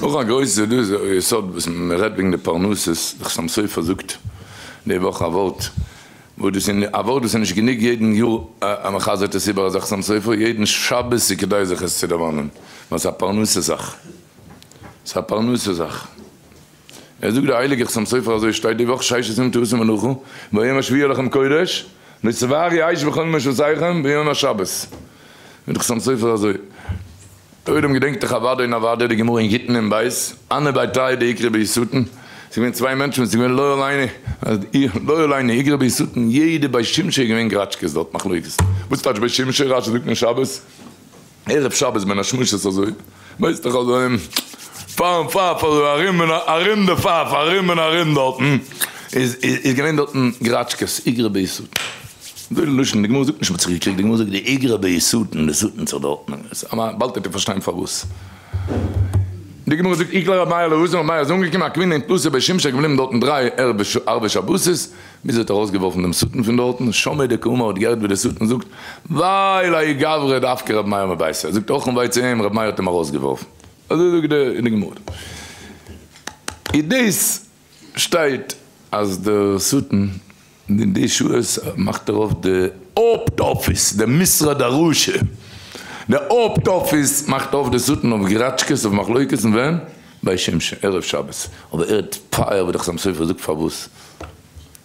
אויך א גרויסע יסוד וואס מען רעדט וועגן די פרנסות, די חתם סופר זאגט די וואך א ווארט, וואס דאס איז א ווארט וואס איז נישט גענוג יעדן יאר אז מען חזר'ט עס איבער אזא חתם סופר, יעדן שבת איז כדאי זיך עס צו דערמאנען, ווייל ס'איז א פרנסה זאך, ס'איז א פרנסה זאך. ער זאגט דער הייליגער חתם סופר אזוי שטייט די וואך ששת ימים תעשו מלאכה ביום השביעי יהיה לכם קודש לא תבערו אש בכל מושבותיכם ביום השבת זאגט דער חתם סופר אזוי דער עולם געדענקט דאך אוודאי און אוודאי די גמרא אין גיטין אין בית הנהו בי תרי דאיקרי בהו שטן ס'איז געווען צוויי מענטשן וואס איז געווען לא עלינו לא עלינו איקרי בהו שטן יעדע בי שמשי איז געווען גראטשקעס דארט מחלוקת וואס טייטש בי שמשי רשי זאגט אין שבת ערב שבת בין השמשות אזוי, ווייסט דאך אזוי פארן פייף אזוי ארום און ארום די פייף ארום און ארום דארטן איז איז געווען דארטן גראטשקעס איגרא בהו שטן, אזוי די לשון, די גמרא זאגט נישט מ'האט זיך געקריגט, די גמרא זאגט די איגרא בהו שטן, די שטן זיך דארטן, באלד וועט איר פארשטיין פארוואס. די גמרא זאגט איקלע רבי מאיר להתם, רבי מאיר איז אנגעקומען אקווינא אין תלתא בי שמשי געבליבן דארטן דריי ערבי שבתות, ביז ער האט ארויסגעווארפן דעם שטן פון דארטן, שמעיה דקאמר האט געהערט ווי דער שטן זאגט, וויי להאי גברא דאפקיה רבי מאיר מביתיה, ער זאגט אויך און וויי צו אים, רבי מאיר האט אים ארויסגעווארפן. אזוי זאגט די גמרא. איז דאס שטייט אז דער שטן אין די שעות מאכט ער אויף די הויפט אפיס, די משרד הרשע, די הויפט אפיס מאכט אויף די שטן אויף גראטשקעס אויף מחלוקת'ן ווען? ביי שמשון ערב שבת, אבער ער האט פייער ווי די חתם סופר זאגט פארוואס?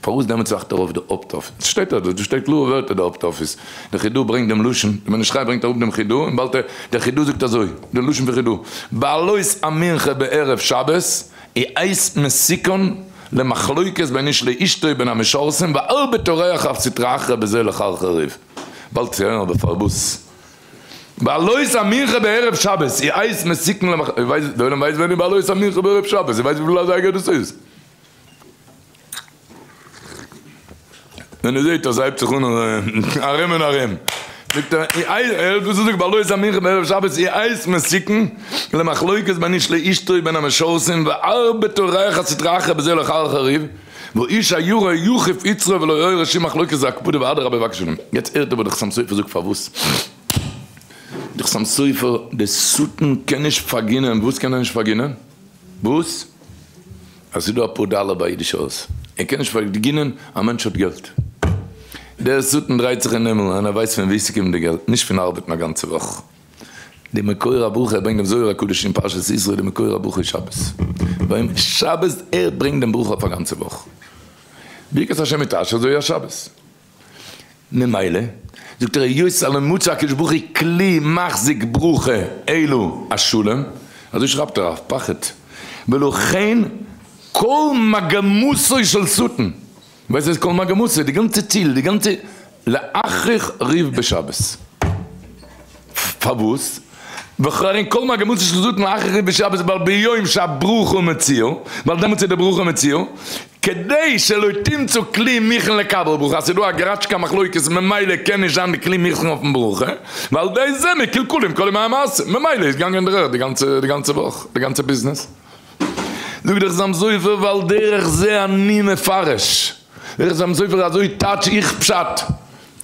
פארוואס דעמאלטס מאכט ער אויף די הויפט אפיס? ס'שטייט דארט, דא שטייט קלארע ווערטער די הויפט אפיס, די חידא ברענגט דעם לשון, די בן איש חי ברענגט אראפ דעם חידא, און באלד דער חידא זאגט אזוי, די לשון פון חידא, בעלות המנחה בערב שבת היא עת מסוכן למחלוקת בין איש לאשתו בין המשרתים והרבה טורח אף סטרא אחרא בזה לחרחר ריב, באלד צו הערן אבער פארוואס בעלות המנחה בערב שבת היא עת מסוכן למחלוקת, די עולם ווייסט ווען איז בעלות המנחה בערב שבת, איר ווייסט וויפיל אזייגער דאס איז? ווען ער זעט אז ס'הייבט זיך אן ארום און ארום, זאגט ער, ער האט וואס געזאגט בעלות המנחה בערב שבת היא עת מסוכן למחלוקת בין איש לאשתו בין המשרתים והרבה טורח הסטרא אחרא בזה לחרחר ריב, ואיש הירא יכוף יצרו ולא יעורר שום מחלוקת והקפדה ואדרבה יבקש שלום. יעצט הערט אבער די חתם סופר זאגט פארוואס די חתם סופר די שטן קען נישט פארגינען, וואס קען ער נישט פארגינען? וואס? אז ס'איז דא אפאר דאלער ביי אידישע הויז, ער קען נישט פארגינען א מענטש האט געלט. דער שטן דרייט זיך אין הימל און ער ווייסט פון וואו ס'קומט די געלט, נישט פון ארבעטן א גאנצע וואך. די מקור הברכה, ער ברענגט דעם זוהר הקדוש אין פרשת יתרו, די מקור הברכה איז שבת. ביי שבת ער ברענגט דעם ברכה אויף א גאנצע וואך. ברכת השם היא תעשיר אזוי איז שבת. ממילא, זאגט ער, היות אז לא מצא הקדוש ברוך הוא כלי מחזיק ברכה אלא השלום, אזוי שרייבט ער, א פחד, ולכן כל מגמתו של שטן, ווייסט וואס איז כל מגמתו? די גאנצע ציל, די גאנצע להכריך ריב בשבת. פארוואס? וכן כל מגמתו של שטן להכריך ריב בשבת ווייל ביום שהברכה מצויה, ווייל דעמאלטס איז די ברכה מצויה, כדי שלא תמצא כלי מוכן לקבל ברכה, אז ס'איז דא א גראטשקע מחלוקת ממילא קען נישט זיין די כלי מוכן אויפן ברכה, ועל ידי זה מקולקלים כל ימי המעשה, ממילא איז געגאנגען דער ערד די גאנצע וואך, די גאנצע ביזנעס. זאגט דער חתם סופר ועל דרך זה אני מפרש, דער חתם סופר אזוי טייטש איך פשט,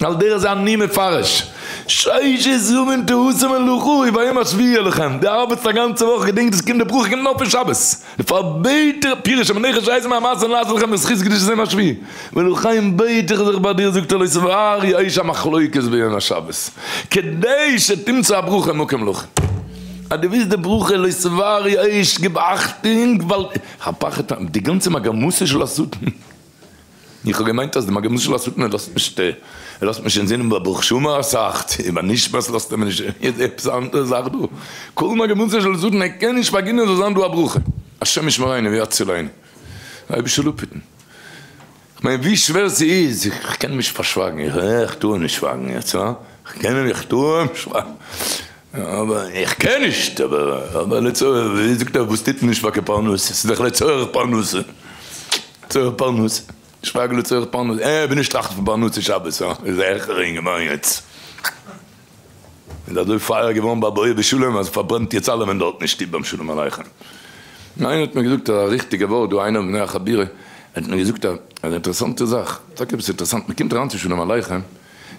על דרך זה אני מפרש, ששת ימים תעשה מלאכה וביום השביעי יהיה לכם, דו ארבעטסט א גאנצע וואך געדענק דאס קומט די ברכה קומט נאר פון שבת, דערפאר בעט איך פירוש המלאכה ששת ימי המעשה נעשה לכם בזכות קדושת יום השביעי, ולכן בעט איך זיך ביי דיר זאגט ער לא תבערו אש המחלוקת ביום השבת, כדי שתמצא הברכה מקום לך. אז דו ווילסט די ברכה לא תבערו אש גיב אכטונג ווייל הפחד די גאנצע מגמתו של השטן איך האב געמיינט אז די מגמתו של השטן ער לאזט נישט ער לאזט נישט אינזינען ביי ברוך שאמר אסאך צו ביי נשמת לאזט ער מיר נישט יעצט עפעס א אנדערע זאך דא כל מגמתו של השטן ער קען נישט פארגינען זאל זיין דא א ברכה השם ישמרינו ויצילנו אייבערשטער זאל אפהיטן. כ'מיין ווי שווער ס'איז, איך קען נישט פארשווייגן, איך טאר נישט שווייגן יעצט, הא? כ'קען נישט, איך טאר נישט שווייגן, אבער איך קען נישט, אבער אבער לצורך, ווי זאגט ער, וואס טוט מען נישט פאר קיין פרנסה, ס'איז דאך לצורך פרנסה, לצורך פרנסה, שווייג לצורך פרנסה, אה, בין נישט טראכט פון פרנסה שבת, הא? איז א העכערע אינגערמאן יעצט. איז אזוי פייער געווארן ביי בואי בשלום אז פארברענט יעצט אלעמען דארט אין שטוב ביים שלום עליכם. איינער האט מיר געזאגט א ריכטיגע ווארט דא איינער מבני החבירה האט מיר געזאגט א אינטערעסאנטע זאך, טאקע עפעס אינטערעסאנט, מען קומט אריין צו שלום עליכם.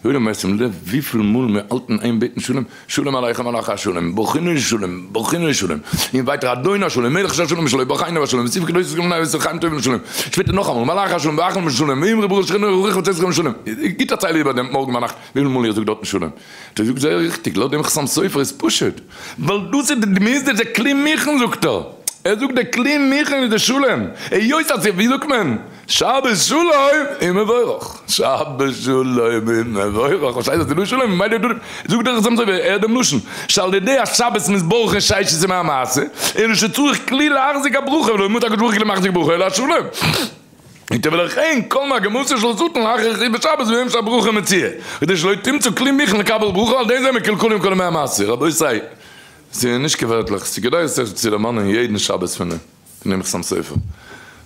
יעדער ווייסט צום לב וויפיל מאל מיר האלטן איין בעטן שלום, שלום עליכם מלאכי השלום, ברכינו לשלום, ברכינו לשלום, און ווייטער אדון השלום, מלך של שלום שלו, ברכינו בשלום, וסיב קדוש את גמלאי ועשה חיים טובים לשלום, שפעטער נאכאמאל, מלאכי השלום, ברכנו בשלום, ואמרי ברוך שכינו ורוח וצאתכם לשלום, גיט א צייל איבער דעם מארגן ביינאכט וויפיל מאל איר זאגט דארטן שלום. דער זאגט זייער ריכטיג, לויט דעם חתם סופר איז פשוט, ווייל דאס איז די מוז די כלי מוכן זאגט ער, ער זאגט די כלי מוכן איז די שלום, היות אז ווי זאגט מען, שבת שלום און מבורך, שבת שלום און מבורך, וואס הייסט אז ס'איז דא שלום, ממילא איז דא, זאגט דער חתם סופר, ער האט דעם לשון, שעל ידי השבת מתברכין ששת ימי המעשה, אלא שצריך כלי להחזיק הברכה, ולא מצא הקדוש ברוך הוא כלי מחזיק ברכה אלא השלום. איתא ולכן כל מגמתו של שטן לאחר חיוב בשבת ביום שהברכה מצויה, כדי שלא תמצא כלי מוכן לקבל ברכה על ידי זה מקלקולים כל ימי המעשה. רבותי, ס'איז נישט קיין ווערטלעך, ס'איז כדאי זיך צו דערמאנען יעדן שבת פון דעם חתם סופר.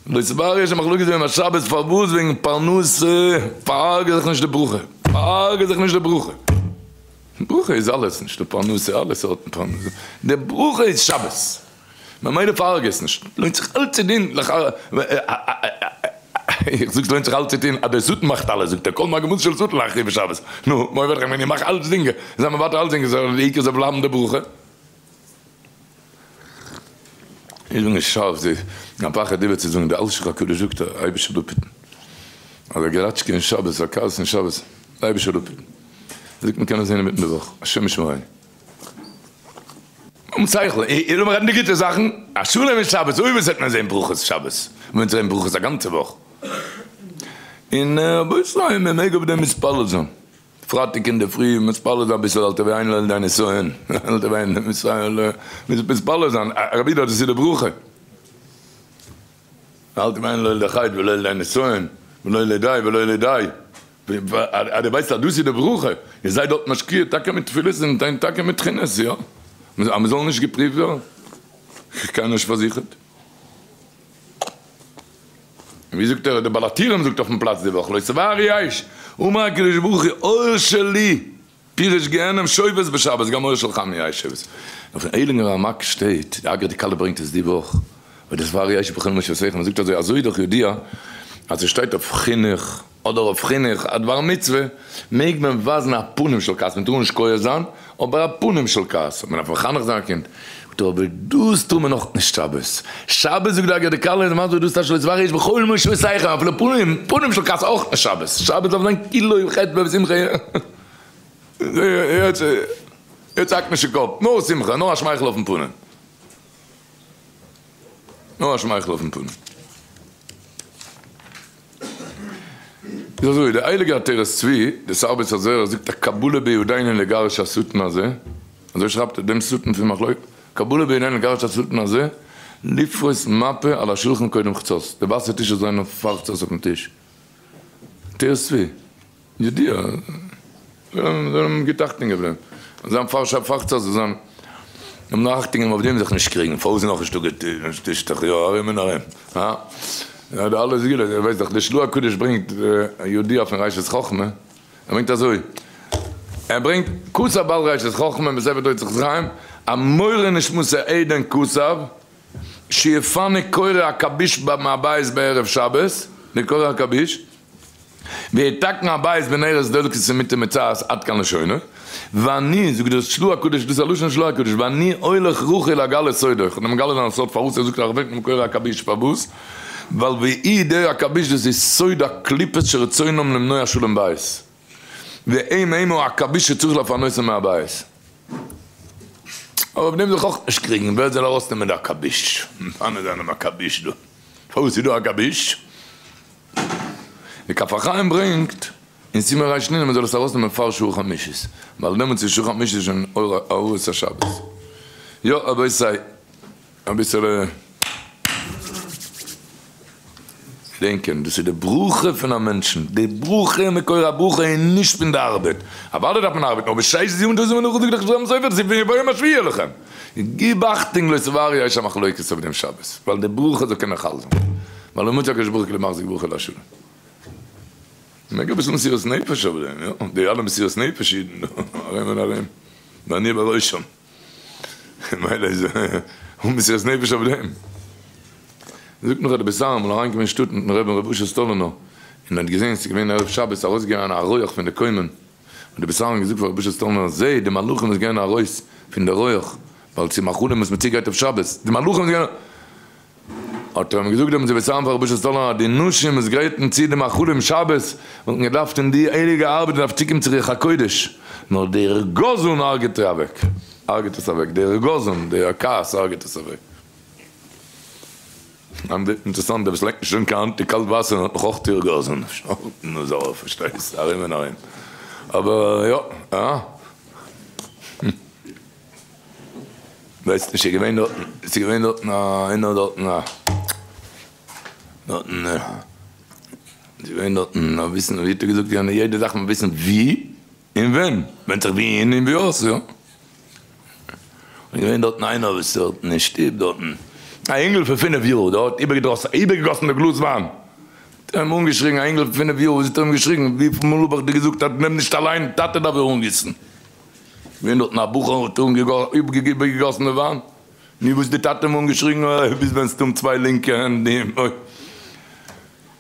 לא תבער יש א מחלוקת ביום השבת פארוואס וועגן פרנסה, פארגעס זיך נישט די ברכה, פארגעס זיך נישט די ברכה. ברכה איז אלעס, נישט נאר פרנסה, אלע סארטן פרנסה, די ברכה איז שבת. ממילא פארגעס נישט, לוינט זיך אלץ צו טון, איך זאג ס'לוינט זיך אלץ צו טון, אז דער שטן מאכט אלעס, זאגט ער, כל מגמות של שטן להחריב בשבת, נו, מה אכפת לכם ווען איך מאך אלצדינג, זיי מוותר אלצדינג, זאל די עיקר זאל בלייבן די ברכה. איך בין נישט שארף זיך א פחד איבער צו זאגן, די אלשיך הקדוש זאגט א אייבישער אפהיטן, אז א געראטשקע אין שבת, א כעס אין שבת, די אייבישער אפהיטן, ער זאגט מ'קען עס זען אינמיטן די וואך, השם ישמרינו. און שכל, איר לאמיר רעדן די גוטע זאכן, א שלום אין שבת, אוי וואס וועט מען זען ברכות שבת, מען וועט זען ברכות א גאנצע וואך, און רבותי מען מעג אויף דעם מתפלל זיין, פרייטאג אינדערפרי מתפלל זיין אביסל אל תביאנו לידי נסיון, אל תביאנו מתפלל זיין, רבי דאס איז די ברכה, אל תביאנו לא לידי חטא ולא לידי נסיון, ולא לידי ולא לידי. אז דו ווייסט אז דאס איז די ברכה, און זיי דארט משקיע טאקע מיט תפילות און טאקע מיט תחינות, יא, אז מען זאל נישט געפריווט ווערן, קיינער נישט פארזיכערט. און ווי זאגט ער, דער בעל הטורים זאגט אויפן פלאץ די וואך, לא תבערו אש, אמר הקדוש ברוך הוא אור שלי פירוש גיהנם שובת בשבת גם אור שלך מיהא שובת. אויפן הייליגן רמק שטייט, די אגרא דכלה ברענגט עס די וואך, אויף דאס וארי אש בכל מושבותיכם, מען זאגט אזוי, אזוי איז דאך ידוע אז עס שטייט אויף חינוך אדער אויף חינוך א דבר מצוה מעג מען ווייזן א פנים של כעס, מען טאר נישט כועס זיין, אבער א פנים של כעס, מען דארף מחנך זיין א קינד, זאגט ער אבער דאס טאר מען נאך נישט שבת, שבת זאגט די אגרא דכלה איז מסביר דאס טייטש לא תבערו אש בכל מושבותיכם אפילו פנים פנים של כעס אויך נישט שבת, שבת דארף זיין כולו חדוה ושמחה, יעצט האק נישט אין קאפ, נאר שמחה, נאר א שמייכל אויפן פנים. נאר א שמייכל אויפן פנים. איז אזוי, דער הייליגער עטרת צבי, דער שר בית הזרע, זאגט א קבלה בידינו לגרש השטן הזה, אזוי שרייבט ער, דעם שטן פון מחלוקת, קבלה בידינו לגרש השטן הזה, לפרוס מפה על השולחן קודם חצות, די וואסער טיש זאל זיין אויף פאר חצות אויפן טיש. עטרת צבי. ידיעה, זיי האבן גוט אכטונג אויף דעם, זיין פארכט אז זיי זאלן נאר אכטונג געבן אויף דעם זיך נישט קריגן, פארוואס איז נאכנישט דא טישטעך, יא ארום און ארום, הא? יא די אלע סגולות, איר ווייסט דאך די של"ה הקדוש ברענגט ידיעה פון ראשית חכמה, ער ברענגט אזוי, ער ברענגט כתב בעל ראשית חכמה בספר תוצאות חיים, המורה נשמתו עדן כתב, שיפנה קורא עכביש מהבית בערב שבת, די קורא עכביש, ויתקן הבית בנרות דולקות ומיטה מצעת עד כאן לשונו, ואני, זאגט דער של"ה הקדוש, דאס איז א לשון של"ה הקדוש, ואני הולך רכיל לגלות סודו, איך וועל מגלה זיין א סוד פארוואס ער זאגט אז ער וועקט מקור עכביש, פארוואס? ווייל ואי דער עכביש דאס איז סוד הקליפות שרצונם למנוע שלום בית, והם הם העכביש שצריך לפנותם מהבית. אבער אויף דעם זיך אויך נישט קריגן, ווער זאל ארויסנעמען די עכביש? מפנה זיין דעם עכביש דא, פארוואס איז דא עכביש? די כף החיים ברענגט אין סימן רנ מען זאל עס ארויסנעמען פאר שעה חמישית, ווייל דעמאלטס איז שעה חמישית שוין אור השבת. יא רבותי, אביסעלע געדענקען, דאס איז די ברכה פון א מענטשן, די ברכה מקור הברכה איז נישט פון די ארבעט, אוודאי דארף מען ארבעטן, אבער ששת ימים תעשו מלאכה זאגט דאך חתם סופר, דאס איז פון יבוא יום השביעי עליכם, גיב אכטונג לא תבערו אש המחלוקת אויף דעם שבת, ווייל די ברכה זאל קענען חל זיין, ווייל לא מצא הקדוש ברוך הוא כלי מחזיק ברכה אלא השלום. מעג אביסל מסירות נפש אויף דעם, יא, די אלע מסירות נפש אידן דא, ארום און ארום, ואני בראשם, מילא איז אן מסירות נפש אויף דעם. זאגט נאך אז די בית אהרן אמאל אריינגעקומען אין שטאט מיטן רבי'ן ר' אשר סטאלינער, און האט געזען ס'איז געווען ערב שבת ארויסגעגאנגען א רויעך פון די קוימען. האט די בית אהרן געזאגט פאר רבי אשר סטאלינער זע די מלאכים וואס גייען ארויס פון די רויעך ווייל ס'איז מאכלים וואס מ'צוגרייט אויף שבת, די מלאכים וואס גייען האט ער אים געזאגט דעם בית אהרן פאר רבי אשר סטאלינער אז די נשים וואס גרייטן צו די מאכלים שבת וואלטן געדארפט אין די הייליגע ארבעט געדארפט צוקומען צו רוח הקודש, נאר די רגזן הרג'ט אוועק, הרג'ט עס אוועק, די רגזן, די כעס הרג'ט עס אוועק. אינטערעסאנט, דער וואס לייגט נישט אן קיין האנט אין קאלט וואסער האט נאך אויך טירגאזן, נו פארשטייסט, ארום און ארום, אבער יא, אה? ווייסט נישט, ס'איז געווען דארטן, ס'איז געווען דארטן א איינער דארטן א, דארטן, ס'איז געווען דארטן א וויסן, ווי האט ער געזאגט יענער, יעדע זאך מוז וויסן ווי און ווען, ווענדט זיך ווי און ווי אויס, יא. איז געווען דארטן איינער וואס האט אין שטוב דארטן א אינגל פון פינף יאר, דער האט איבערגעגאסן די גלאז וויין, האט ער אים אנגעשריגן, א אינגל פון פינף יאר, וואס האט ער אים געשריגן, וויפיל מאל האב איך דיר געזאגט אז נעם נישט אליין, טאטע דארף דיר אנגיסן. געווען דארטן א בחור האט איבערגעגאסן די וויין, נו וואס די טאטע אים אנגעשריגן, אוי ביז ווען ס'טון צוויי לינקע הענט די אוי.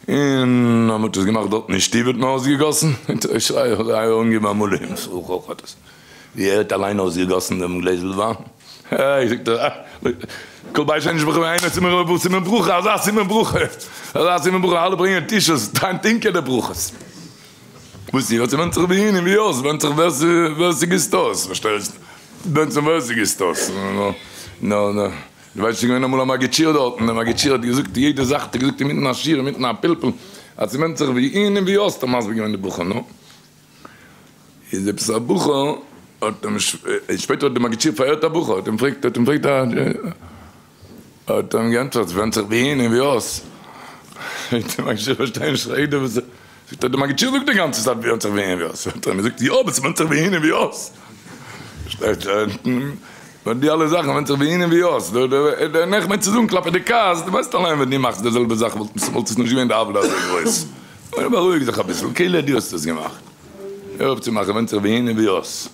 און אז מ'האט עס געמאכט דארטן אין שטוב האט מען אויסגעגאסן, ווי ער האט אליין אויסגעגאסן דעם גלעזל וויין, איי זאגט ער, כל בית שאין נשפך ממנו סימן ברכה, סימן ברכה, אזא סימן ברכה, אזא סימן ברכה, אלע ברענגען טישוס, טינקען די ברכות. וואס איז, ס'ווענדט זיך ווי און ווי אויס, ווענדט זיך ווער ס'גיסט אויס, פארשטייסט? ווענדט זיך ווער ס'גיסט אויס, נו נו. דו ווייסט ס'איז געווען אמאל א מגיד שיעור דארטן, דער מגיד שיעור האט געזאגט יעדע זאך האט ער געזאגט אינמיטן א שיעור אינמיטן א פלפול אז ס'ווענדט זיך ווי אין און ווי אויס האט ער מסביר געווען די בחור נו איז עפעס א בחור האט אים שפעטער האט די מגיד שיעור פארהערט א בחור האט אים פרעגט האט אים פרעגט א האט ער אים געענטפערט ס'ווענדט זיך ווי אין און ווי אויס זאגט די מגיד שיעור פארשטיי נישט רעדע וואס זאגט ער די מגיד שיעור זאגט די גאנצע צייט ווענדט זיך ווי אין ווי אויס, האט ער אים געזאגט יא אבער ס'ווענדט זיך ווי אין און ווי אויס, פארשטייט ביי די אלע זאכן ווענדט זיך ווי אין און ווי אויס, דער איך מיין צו זאגן כלפי די כעס, דו ווייסט אליין ווען דו מאכסט די זעלבע זאך וואלט עס נישט געווען די עוולה אזוי גרויס, בארואיג זיך אביסל, כאילו דו האסט עס געמאכט, הער אויף צו מאכן ווענדט זיך ווי אין און ווי אויס.